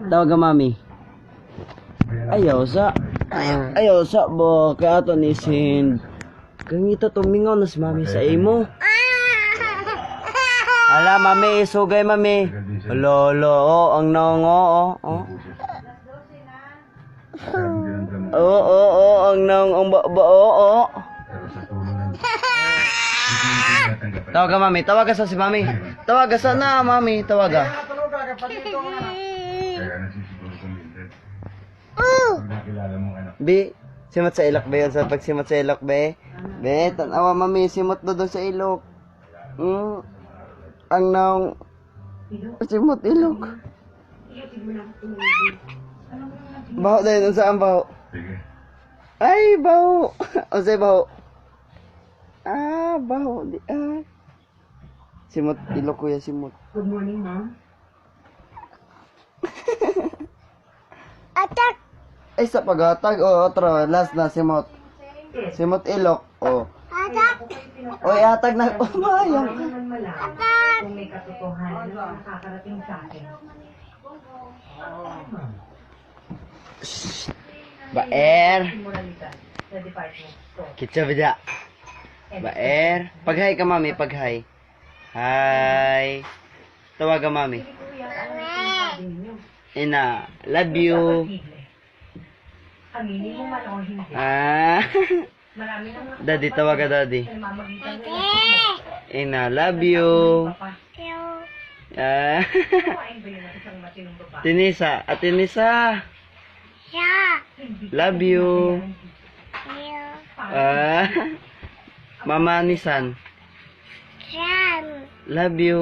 Tawag ka, Mami. Ayaw sa. Ayaw sa bo. Kaya ato ni Sind. Kangita tumingaw na si Mami sa imo. Ala, Mami, sugay, Mami. Alo, alo, oh, ang naong, oh. Oo, ang naong, ang ba, ba, oo. Pero sa tulong ng Diyos, hindi ko tinatanggap. Tawag ka, Mami. Tawag ka sa si Mami. Tawag ka sa na, Mami. Tawag ka. Kaya nasisiguro kong Mildred. Pag nakilala mong anak, Bi, simot sa ilok ba yun? Sa pagsimot sa ilok, be? Be, tanawa, Mami. Simot do doon sa ilok. Ang naong. Simot ilok. Baho dahil. Unsa ang baho? Sige. Ay, baho. Unsay baho? Ah, baho. Di, ah. Simot ilok, kuya, simot. Good morning, ma'am. Ay, sa paghatag. Oh, otro. Last na, simot. Simot ilok. Oh. Oy, atag na. Oh, mayang. Naman malaman kung may katotohanan na nakakarating sa akin. Baer. Moralidad sa department store. Kitsa ba dya? Baer. Pag-hi ka, Mami. Pag-hi. Hi. Tawag ka, Mami. Kuya, ano yung sinasabi ninyo? Ina, love you. Posible. Aminin mo man o hindi. Ah. Marami nang Daddy, tawag ka, Daddy. sa namamagitan ng relasyon mo. Ina, love you. Papa, Ah. gawain ba yun ng isang matinong babae? Tinisa. At Tinisa. Love you. Ah. Mama Nisan. Love you.